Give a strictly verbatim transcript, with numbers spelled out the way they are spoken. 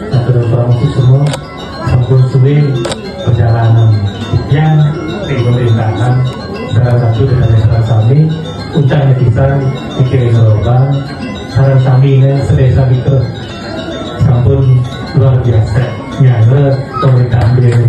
Matur nuwun semua, sampun suwe perjalanan yang di pemerintahan, salah satu dari salah sami, ucapnya kita, pikirin lobang, salah sami ini sedesa kita, sampun luar biasa, nyangre pemerintahan beliau.